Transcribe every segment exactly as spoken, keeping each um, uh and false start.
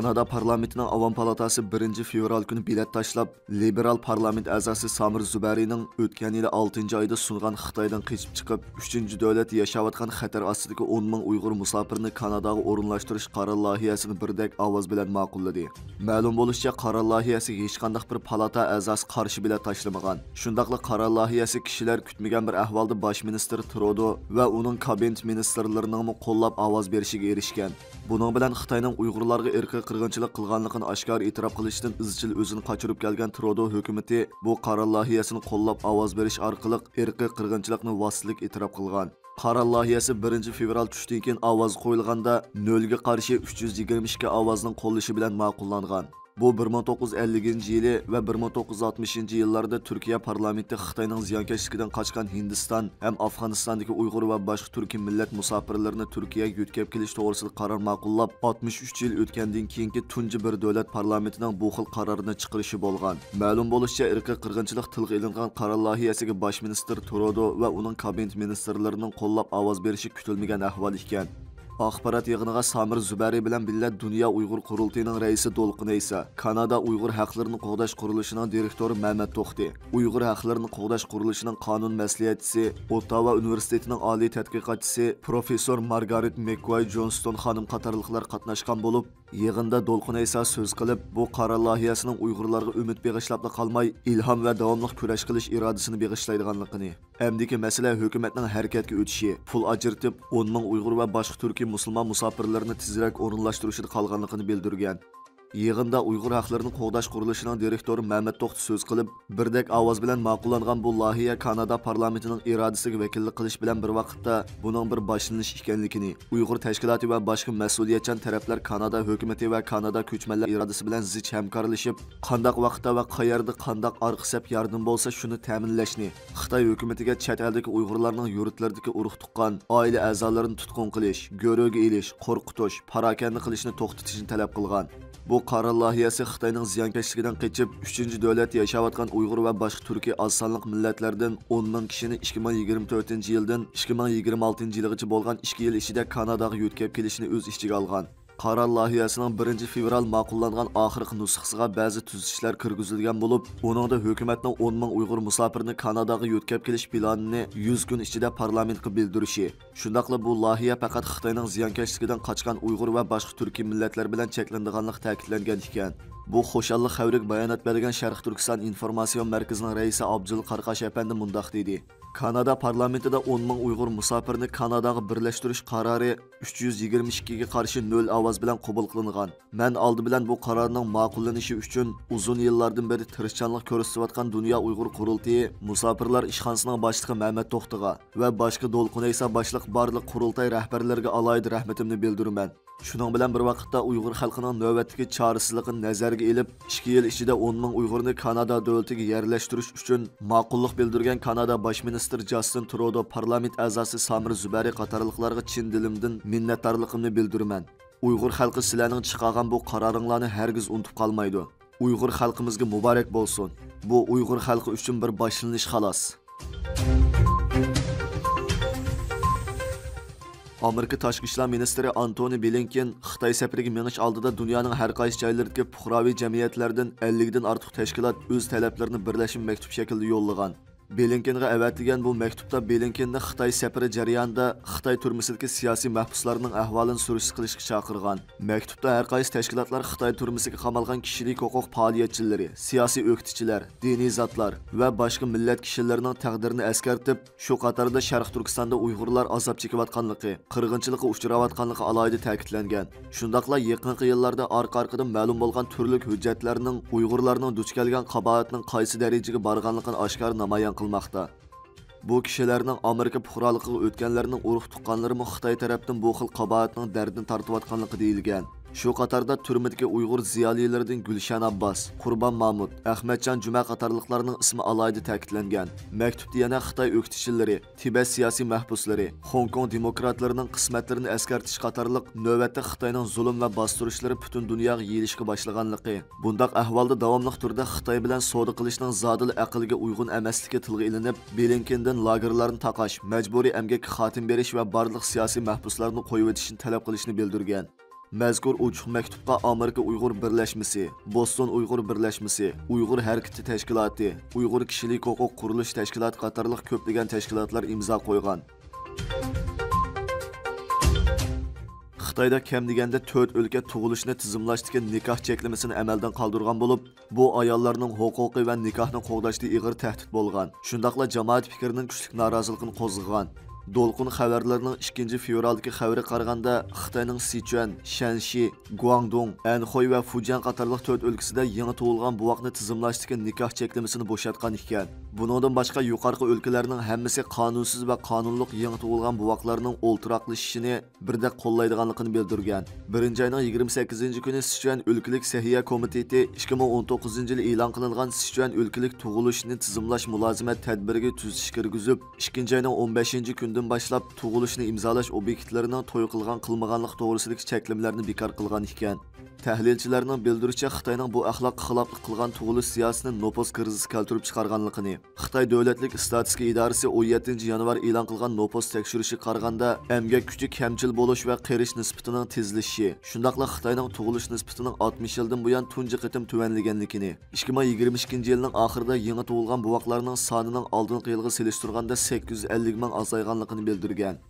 كانادا پارلامېنتىنىڭ ئاۋام پالاتاسى بىرىنچى فېۋرال كۈنى بېلەت تاشلاپ، لىبېرال پارلامېنت ئەزاسى سامىر زۇبەرىنىڭ ئۆتكەن يىلى ئالتىنچى ئايدا سۇنغان خىتايدىن قېچىپ چىقىپ، ئۈچىنچى دۆلەتتە ياشاۋاتقان خەتەر ئاستىدىكى ئون مىڭ ئۇيغۇر مۇساپىرىنى كاناداغا ئورۇنلاشتۇرۇش قارار لايىھەسىنى بىردەك ئاۋاز بىلەن ماقۇللىدى. مەلۇم بولۇشىچە، قارار لايىھەسىگە ھېچقانداق بىر پالاتا ئەزاسى قارشى بېلەت تاشلىمىغان. شۇنداقلا قارار لايىھەسى كىشىلەر كۈتمىگەن بىر ئەھۋالدا باش مىنىستىر ترودو ۋە ئۇنىڭ كابىنېت مىنىستىرلىرىنىڭمۇ قوللاپ ئاۋاز بېرىشىگە ئېرىشكەن. بۇنىڭ بىلەن خىتاينىڭ ئۇيغۇرلارغا ئىرقىي قىرغىنچىلىق قىلغانلىقىنى ئاشكارا ئېتىراپ قىلىشتىن ئىزچىل ئۆزىنى قاچۇرۇپ كەلگەن ترودو ھۆكۈمىتى بۇ قارار لايىھەسىنى قوللاپ ئاۋاز بېرىش ئارقىلىق ئىرقىي قىرغىنچىلىقنى ۋاسىتىلىك ئېتىراپ قىلغان. قارار لايىھەسى بىرىنچى فېۋرال چۈشتىن كېيىن ئاۋازغا قويۇلغاندا، نۆلگە قارشى ئۈچ يۈز يىگىرمە ئىككى ئاۋازنىڭ قوللىشى بىلەن ماقۇللانغان. بۇ بىر مىڭ توققۇز يۈز ئەللىكىنچى يىلى ۋە بىر مىڭ توققۇز يۈز ئاتمىشىنچى يىللاردا تۈركىيە پارلامېنتى خىتاينىڭ زىيانكەشلىكىدىن قاچقان ھىندىستان ھەم ئافغانىستاندىكى ئۇيغۇر ۋە باشقا تۈركىي مىللەت مۇساپىرلىرىنى تۈركىيەگە يۆتكەپ كېلىش توغرىسىدا قارار ماقۇللاپ، ئاتمىش ئۈچ يىل ئۆتكەندىن كېيىنكى تۇنجى بىر دۆلەت پارلامېنتىنىڭ بۇ خىل قارارنى چىقىرىشى بولغان. مەلۇم بولۇشىچە، ئىرقىي قىرغىنچىلىق تىلغا ئېلىنغان قارار لايىھەسىگە باش مىنىستىر ترودو ۋە ئۇنىڭ كابىنېت مىنىستىرلىرىنىڭ قوللاپ ئاۋاز بېرىشى كۈتۈلمىگەن ئەھۋال ئىكەن. ئاخبارات يىغىنىغا سامىر زۇبەرى بىلەن بىللە دۇنيا ئۇيغۇر قۇرۇلتىيىنىڭ رەئىسى دولقۇن ئەيسا، كانادا ئۇيغۇر ھەقلىرىنى قوغداش قۇرۇلۇشىنىڭ دىرېكتورى مەمەت توختى، ئۇيغۇر ھەقلىرىنى قوغداش قۇرۇلۇشىنىڭ قانۇن مەسلىھەتچىسى، ئوتتاۋا ئۇنىۋېرسىتېتىنىڭ ئالىي تەتقىقاتچىسى پروفېسسور مارگارېت مېكگۇاي جونستون خانىم قاتارلىقلار قاتناشقان بولۇپ، يىغىندا دولقۇن ئەيسا سۆز قىلىپ، بۇ قارار لايىھەسىنىڭ ئۇيغۇرلارغا ئۈمىد بېغىشلاپلا قالماي، ئىلھام ۋە داۋاملىق كۈرەش قىلىش ئىرادىسىنى بېغىشلايدىغانلىقىنى، ئەمدىكى مەسىلە ھۆكۈمەتنىڭ ھەرىكەتكە ئۆتۈشى، پۇل ئاجرىتىپ، ئون مىڭ ئۇيغۇر ۋە باشقا تۈركىي مۇسۇلمان مۇساپىرلىرىنى تېزرەك ئورۇنلاشتۇرۇشىدا قالغانلىقىنى بىلدۈرگەن. يىغىندا ئۇيغۇر ھەقلىرىنى قوغداش قۇرۇلۇشىنىڭ دىرېكتورى مەمەت توختى سۆز قىلىپ، بىردەك ئاۋاز بىلەن ماقۇللانغان بۇ لايىھە كانادا پارلامېنتىنىڭ ئىرادىسىگە ۋەكىللىك قىلىش بىلەن بىر ۋاقىتتا، بۇنىڭ بىر باشلىنىش ئىكەنلىكىنى، ئۇيغۇر تەشكىلاتى ۋە باشقا مەسئۇلىيەتچان تەرەپلەر كانادا ھۆكۈمىتى ۋە كانادا كۆچمەنلەر ئىدارىسى بىلەن زىچ ھەمكارلىشىپ، قانداق ۋاقىتتا ۋە قەيەردە قانداق ئارقا سەپ ياردىمى بولسا، شۇنى تەمىنلەشنى، خىتاي ھۆكۈمىتىگە چەت ئەلدىكى ئۇيغۇرلارنىڭ يۇرتلىرىدىكى ئۇرۇق-تۇغقان، ئائىلە ئەزالىرىنى تۇتقۇن قىلىش، گۆرۈگە ئېلىش، قورقۇتۇش، پاراكەندە قىلىشنى توختىتىشنى تەلەپ قىلغان. بۇ قارار لايىھەسى خىتاينىڭ زىيانكەشلىكىدىن قېچىپ، ئۈچىنچى دۆلەتتە ياشاۋاتقان ئۇيغۇر ۋە باشقا تۈركىي ئاز سانلىق مىللەتلەردىن ئون مىڭ كىشىنى ئىككى مىڭ يىگىرمە تۆتىنچى يىلدىن ئىككى مىڭ يىگىرمە ئالتىنچى يىلغىچە بولغان ئىككى يىل ئىچىدە كاناداغا يۆتكەپ كېلىشنى ئۆز ئىچىگە ئالغان. قارار لايىھەسىنىڭ بىرىنچى فېۋرال ماقۇللانغان ئاخىرقى نۇسخىسىغا بەزى تۈزىتىشلەر كىرگۈزۈلگەن بولۇپ، ئۇنىڭدا ھۆكۈمەتنىڭ ئون مىڭ ئۇيغۇر مۇساپىرىنى كاناداغا يۆتكەپ كېلىش پىلانىنى يۈز كۈن ئىچىدە پارلامېنتقا بىلدۈرۈشى، شۇنداقلا بۇ لايىھە پەقەت خىتاينىڭ زىيانكەشلىكىدىن قاچقان ئۇيغۇر ۋە باشقا تۈركىي مىللەتلەر بىلەن چەكلىنىدىغانلىقى تەكىتلەنگەن ئىكەن. بۇ خۇشاللىق خەۋىرىگە بايانات بەرگەن شەرقىي تۈركىستان ئىنفورماتسىيون مەركىزىنىڭ رەئىسى ئابدۇل قارقاش ئەپەندى مۇنداق دېدى: كانادا پارلامېنتىدا ئون مىڭ ئۇيغۇر مۇساپىرىنى كاناداغا بىرلەشتۈرۈش قارارى ئۈچ يۈز يىگىرمە ئىككىگە قارشى نۆل ئاۋاز بىلەن قوبۇل قىلىنغان. مەن ئالدى بىلەن بۇ قارارنىڭ ماقۇللىنىشى ئۈچۈن ئۇزۇن يىللاردىن بېرى تىرىشچانلىق كۆرسىتىۋاتقان دۇنيا ئۇيغۇر قۇرۇلتىيى مۇساپىرلار ئىشخانىسىنىڭ باشلىقى مەمەت توختىغا ۋە باشقا دولقۇن ئەيسا باشلىق بارلىق قۇرۇلتاي رەھبەرلىرىگە ئالاھىدە رەھمىتىمنى بىلدۈرىمەن. شۇنىڭ بىلەن بىر ۋاقىتتا، ئۇيغۇر خەلقىنىڭ نۆۋەتتىكى چارىسىزلىقىنى نەزەرگە ئېلىپ، ئىككى يىل ئىچىدە ئون مىڭ ئۇيغۇرنى كانادا دۆلىتىگە يەرلەشتۈرۈش ئۈچۈن ماقۇللۇق بىلدۈرگەن كانادا باش مىنىستىرى جاستىن ترودو، پارلامېنت ئەزاسى سامىر زۇبەرى قاتارلىقلارغا چىن دىلىمدىن مىننەتدارلىقىمنى بىلدۈرىمەن. ئۇيغۇر خەلقى سىلەرنىڭ چىقارغان بۇ قارارىڭلارنى ھەرگىز ئۇنتۇپ قالمايدۇ. ئۇيغۇر خەلقىمىزگە مۇبارەك بولسۇن. بۇ ئۇيغۇر خەلقى ئۈچۈن بىر باشلىنىش، خالاس. ئامېرىكا تاشقى ئىشلار مىنىستىرى ئانتونى بلىنكېن خىتاي سەپىرىگە مېڭىش ئالدىدا دۇنيانىڭ ھەر قايسى جايلىرىدىكى پۇقراۋى جەمئىيەتلەردىن ئەللىكتىن ئارتۇق تەشكىلات ئۆز تەلەپلىرىنى بىرلەشمە مەكتۇپ شەكلىدە يوللىغان. بلىنكېنغا ئەۋەتىلگەن بۇ مەكتۇپتا بلىنكېننى خىتاي سەپىرى جەريانىدا خىتاي تۈرمىسىدىكى سىياسىي مەھبۇسلارنىڭ ئەھۋالىنى سۈرۈشتە قىلىشقا چاقىرغان. مەكتۇپتا ھەر قايسى تەشكىلاتلار خىتاي تۈرمىسىگە قامالغان كىشىلىك ھوقۇق پائالىيەتچىلىرى، سىياسىي ئۆكتىچىلەر، دىنىي زاتلار ۋە باشقا مىللەت كىشىلىرىنىڭ تەقدىرىنى ئەسكەرتىپ، شۇ قاتاردا شەرقىي تۈركىستاندا ئۇيغۇرلار ئازاب چېكىۋاتقانلىقى، قىرغىنچىلىققا ئۇچراۋاتقانلىقى ئالاھىدە تەكىتلەنگەن. شۇنداقلا يېقىنقى يىللاردا ئارقا-ئارقىدىن مەلۇم بولغان تۈرلۈك ھۆججەتلەرنىڭ ئۇيغۇرلارنىڭ دۇچ كەلگەن قاباھەتنىڭ قايسى دەرىجىگە بارغانلىقىنى ئاشكارا نامايان قىلماقتا. بۇ كىشىلەرنىڭ ئامېرىكا پۇقرالىقىغا ئۆتكەنلەرنىڭ ئۇرۇق-تۇغقانلىرىمۇ خىتاي تەرەپتىن بۇ خىل قاباھەتنىڭ دەردىنى تارتىۋاتقانلىقى دېيىلگەن. شۇ قاتاردا تۈرمىدىكى ئۇيغۇر زىيالىيلىرىدىن گۈلشەن ئابباس، قۇربان مامۇت، ئەخمەتجان جۈمە قاتارلىقلارنىڭ ئىسمى ئالاھىدە تەكىتلەنگەن. مەكتۇپتا يەنە خىتاي ئۆكتىچىلىرى، تىبەت سىياسىي مەھبۇسلىرى، خوڭكوڭ دېموكراتلىرىنىڭ قىسمەتلىرىنى ئەسكەرتىش قاتارلىق نۆۋەتتە خىتاينىڭ زۇلۇم ۋە باستۇرۇشلىرى پۈتۈن دۇنياغا يېيىلىشقا باشلىغانلىقى، بۇنداق ئەھۋالدا داۋاملىق تۈردە خىتاي بىلەن سودا قىلىشنىڭ زادىلا ئەقىلگە ئۇيغۇن ئەمەسلىكى تىلغا ئېلىنىپ، بلىنكېندىن لاگېرلارنى تاقاش، مەجبۇرىي ئەمگەككە خاتىمە بېرىش ۋە بارلىق سىياسىي مەھبۇسلارنى قويۇۋېتىشنى تەلەپ قىلىشنى بىلدۈرگەن. مەزكۇر ئوچۇق مەكتۇپقا ئامېرىكا ئۇيغۇر بىرلەشمىسى، بوستون ئۇيغۇر بىرلەشمىسى، ئۇيغۇر ھەرىكىتى تەشكىلاتى، ئۇيغۇر كىشىلىك ھوقۇق قۇرۇلۇش تەشكىلاتى قاتارلىق كۆپلىگەن تەشكىلاتلار ئىمزا قويغان. خىتايدا كەم دېگەندە تۆت ئۆلكە تۇغۇلۇشنى تىزىملاشتىكى نىكاھ چەكلىمىسىنى ئەمەلدىن قالدۇرغان بولۇپ، بۇ ئاياللارنىڭ ھوقۇقى ۋە نىكاھنى قوغداشتا ئېغىر تەھدىت بولغان، شۇنداقلا جامائەت پىكرىنىڭ كۈچلۈك نارازىلىقىنى قوزغىغان. دولقۇن خەۋەرلىرىنىڭ ئىككىنچى فېۋرالدىكى خەۋىرىگە قارىغاندا، خىتاينىڭ سىچۈەن، شەنشى، گۇاڭدۇڭ، ئەنخۇي ۋە فۇجيەن قاتارلىق تۆت ئۆلكىسىدە يېڭى تۇغۇلغان بوۋاقنى تىزىملاشتىكى نىكاھ چەكلىمىسىنى بوشاتقان ئىكەن. بۇنىڭدىن باشقا، يۇقارقى ئۆلكىلەرنىڭ ھەممىسى قانۇنسىز ۋە قانۇنلۇق يېڭى تۇغۇلغان بوۋاقلارنىڭ ئولتۇراقلىشىشىنى بىردەك قوللايدىغانلىقىنى بىلدۈرگەن. بىرىنچى ئاينىڭ يىگىرمە سەككىزىنچى كۈنى سىچۈەن ئۆلكىلىك سەھىيە كومىتېتى ئىككى مىڭ ئون توققۇزىنچى يىلى ئېلان قىلىنغان سىچۈەن ئۆلكىلىك تۇغۇلۇشنى تىزىملاش مۇلازىمەت تەدبىرىگە تۈزىتىش كىرگۈزۈپ، ئىككىنچى ئاينىڭ ئون بەشىنچى كۈنىدىن باشلاپ تۇغۇلۇشنى ئىمزالاش ئوبيېكتلىرىنىڭ توي قىلغان قىلمىغانلىق توغرىسىدىكى چەكلىمىلەرنى بىكار قىلغان ئىكەن. تەھلىلچىلەرنىڭ بىلدۈرۈشىچە، خىتاينىڭ بۇ ئەخلاققا خىلاپلىق قىلغان تۇغۇلۇش سىياسىتىنى نوپۇس كىرىزىسى كەلتۈرۈپ چىقارغانلىقىنى، خىتاي دۆلەتلىك ئىستاتىستىكا ئىدارىسى ئون يەتتىنچى يانۋار ئېلان قىلغان نوپۇس تەكشۈرۈشىگە قارىغاندا، ئەمگەك كۈچى كەمچىل بولۇش ۋە قېرىش نىسبىتىنىڭ تېزلىشىشى، شۇنداقلا خىتاينىڭ تۇغۇلۇش نىسبىتىنىڭ ئاتمىش يىلدىن بۇيان تۇنجى قېتىم تۆۋەنلىگەنلىكىنى، ئىككى مىڭ يىگىرمە ئىككىنچى يىلنىڭ ئاخىرىدا يېڭى تۇغۇلغان بوۋاقلارنىڭ سانىنىڭ ئالدىنقى يىلغا سېلىشتۇرغاندا سەككىز يۈز ئەللىك مىڭ ئازايغانلىقىنى بىلدۈرگەن.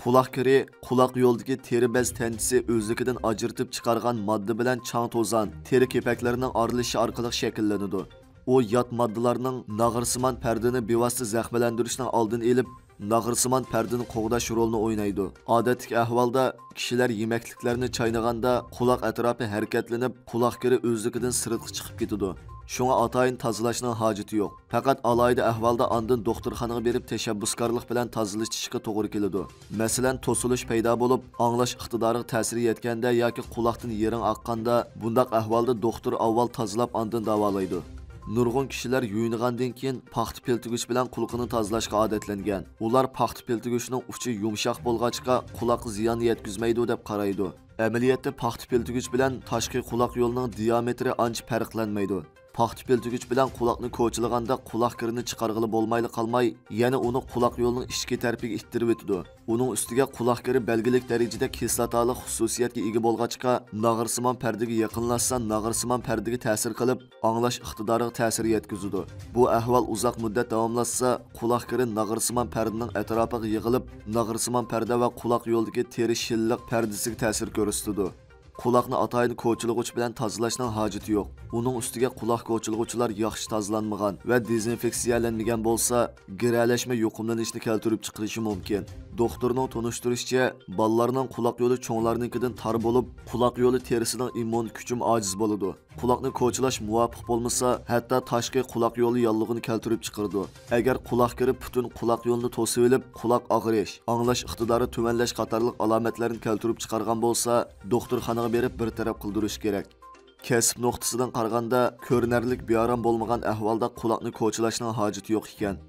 قۇلاق كىرى، قۇلاق يولىدىكى تېرە بەز تەنچىسى ئۆزلۈكىدىن ئاجرىتىپ چىقارغان ماددا بىلەن چاڭ-توزان، تېرە كېپەكلىرىنىڭ ئارىلىشىشى ئارقىلىق شەكىللىنىدۇ. ئۇ يات ماددىلارنىڭ ناغرىسىمان پەردىنى بىۋاسىتە زەخىملەندۈرۈشنىڭ ئالدىنى ئېلىپ، ناغرىسىمان پەردىنى قوغداش رولىنى ئوينايدۇ. ئادەتتىكى ئەھۋالدا، كىشىلەر يېمەكلىكلەرنى چاينىغاندا، قۇلاق ئەتراپى ھەرىكەتلىنىپ، قۇلاق كىرى ئۆزلۈكىدىن سىرتقا چىقىپ كېتىدۇ. شۇڭا ئاتايىن تازىلاشنىڭ ھاجىتى يوق. پەقەت ئالاھىدە ئەھۋالدا ئاندىن دوختۇرخانىغا بېرىپ تەشەببۇسكارلىق بىلەن تازىلىتىشقا توغرا كېلىدۇ. مەسىلەن، توسۇلۇش پەيدا بولۇپ، ئاڭلاش ئىقتىدارىغا تەسىر يەتكەندە ياكى قۇلاقتىن يىرىڭ ئاققاندا، بۇنداق ئەھۋالدا دوختۇر ئاۋۋال تازىلاپ، ئاندىن داۋالايدۇ. نۇرغۇن كىشىلەر يۇيۇنغاندىن كېيىن پاختا پىلتىگۈچ بىلەن قۇلىقىنى تازىلاشقا ئادەتلەنگەن. ئۇلار پاختا پىلتىگۈچنىڭ ئۇچى يۇمشاق بولغاچقا، قۇلاققا زىيان يەتكۈزمەيدۇ دەپ قارايدۇ. ئەمەلىيەتتە پاختا پىلتىگۈچ بىلەن تاشقى قۇلاق يولىنىڭ دىيامېتىرى ئانچە پەرقلەنمەيدۇ. پاختا پىلتىگۈچ بىلەن قۇلاقنى كوچىلىغاندا قۇلاق كىرىنى چىقارغىلى بولمايلا قالماي، يەنە ئۇنى قۇلاق يولىنىڭ ئىچكى تەرىپىگە ئىتتىرىۋېتىدۇ. ئۇنىڭ ئۈستىگە قۇلاق كىرى بەلگىلىك دەرىجىدە كىسلاتالىق خۇسۇسىيەتكە ئىگە بولغاچقا، ناغرىسىمان پەردىگە يېقىنلاشسا، ناغرىسىمان پەردىگە تەسىر قىلىپ، ئاڭلاش ئىقتىدارىغا تەسىر يەتكۈزىدۇ. بۇ ئەھۋال ئۇزاق مۇددەت داۋاملاشسا، قۇلاق كىرى ناغرىسىمان پەردىنىڭ ئەتراپىغا يىغىلىپ، ناغرىسىمان پەردە ۋە قۇلاق يولىدىكى تېرە شىللىق پەردىسىگە تەسىر كۆرسىتىدۇ. قۇلاقنى ئاتايىن كوچىلىغۇچ بىلەن تازىلاشنىڭ ھاجىتى يوق. ئۇنىڭ ئۈستىگە قۇلاق كوچىلىغۇچلار ياخشى تازىلانمىغان ۋە دېزىنفېكسىيەلەنمىگەن بولسا، گىرەلەشمە يۇقۇملىنىشنى كەلتۈرۈپ چىقىرىشى مۇمكىن. دوختۇرنىڭ تونۇشتۇرۇشىچە، بالىلارنىڭ قۇلاق يولى چوڭلارنىڭكىدىن تار بولۇپ، قۇلاق يولى تېرىسىنىڭ ئىممۇن كۈچىمۇ ئاجىز بولىدۇ. قۇلاقنى كوچىلاش مۇۋاپىق بولمىسا، ھەتتا تاشقى قۇلاق يولى ياللۇغىنى كەلتۈرۈپ چىقىرىدۇ. ئەگەر قۇلاق كىرى پۈتۈن قۇلاق يولىنى توسۇۋېلىپ، قۇلاق ئاغرىش، ئاڭلاش ئىقتىدارى تۆۋەنلەش قاتارلىق ئالامەتلەرنى كەلتۈرۈپ چىقارغان بولسا، دوختۇرخانىغا بېرىپ بىر تەرەپ قىلدۇرۇش كېرەك. كەسىپ نۇقتىسىدىن قارىغاندا، كۆرۈنەرلىك بىئارام بولمىغان ئەھۋالدا قۇلاقنى كوچىلاشنىڭ ھاجىتى يوق ئىكەن.